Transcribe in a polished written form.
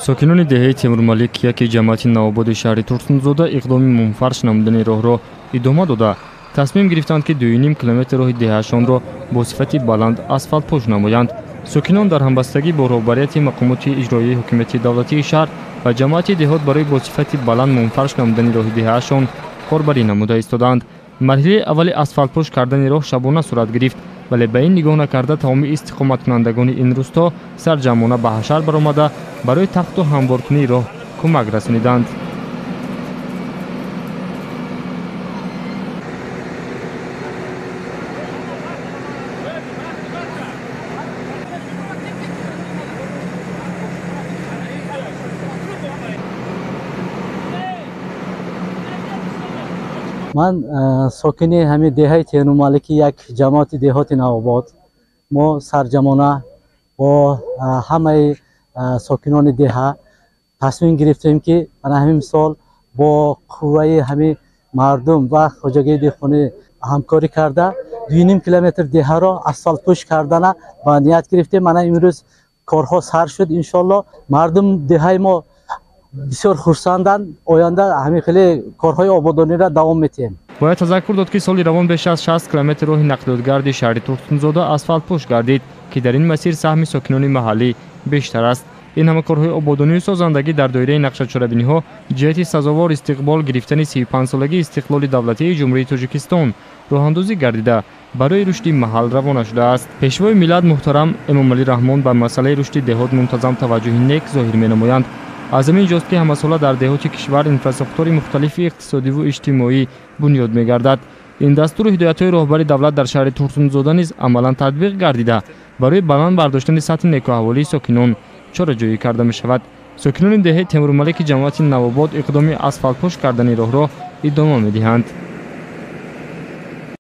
Сокинони деҳаи Темурмалик, яке ҷамоати Навободи шаҳри Турсунзода, иқдоми мунфарш намудани роҳро идома дода, тасмим гирифтанд, ки 2,5 километр роҳи деҳаашонро бо сифати баланд асфалтпӯш намоянд. Сокинон дар ҳамбастагӣ бо роҳбарияти мақомоти иҷроияи ҳукумати давлатии шаҳр ва ҷамоати деҳот барои бо сифати баланд мунфарш намудани роҳи деҳаашон корбарӣ намуда истодаанд. Марҳилаи аввали асфалтпӯш кардани роҳ шабона сурат гирифт, вале ба ин нигоҳ накарда тамоми истиқоматкунандагони ин рӯсто сарҷамъона ба ҳашар баромада, барои тахту ҳамворкунии роҳ кӯмак расониданд. Ман сокини ҳамин деҳаи Темурмалики, як ҷамоати деҳоти Навобод. Мо сарҷамона бо ҳамаи сокинони деҳа тасмим гирифтем, ки ана ҳамин мисол бо қувваи ҳамин мардум ва хоҷагии деҳқонӣ ҳамкорӣ карда, 2,5 километр деҳаро асфалтпӯш кардана ба ният гирифтем. Ана имрӯз корҳо сар шуд. Иншолло, мардум деҳаи мо бисёр хурсанданд. Оянда ҳамин хеле корҳои ободониро давом метиҳем. Бояд тазаккур дод, ки соли равон беш аз 60 километр роҳи нақлиётгарди шаҳри Турсунзода асфалтпӯш гардид, ки дар ин масир саҳми сокинони маҳаллӣ бештар аст. Ин ҳама корҳои ободонию созандагӣ дар доираи нақшачорабиниҳо ҷиҳати сазовор истиқбол гирифтани 35-солагии истиқлоли давлатии Ҷумҳурии Тоҷикистон роҳандозӣ гардида, барои рушди маҳал равона шудааст. Пешвои миллат муҳтарам Эмомалӣ Раҳмон ба масъалаи рушди деҳот мунтазам таваҷҷӯҳи нек зоҳир менамоянд. Аз ҳамин ҷост, ки ҳамасола дар деҳоти кишвар инфрасохтори мухталифи иқтисодиву иҷтимоӣ бунёд мегардад. Ин дастуру ҳидоятҳои роҳбари давлат дар шаҳри Турсунзода низ амалан татбиқ гардида, барои баланд бардоштани сатҳи некӯаҳволии сокинон чораҷӯӣ карда мешавад. Сокинони деҳаи Темурмалики ҷамоати Навобод иқдоми асфалтпӯш кардани роҳро идома медиҳанд.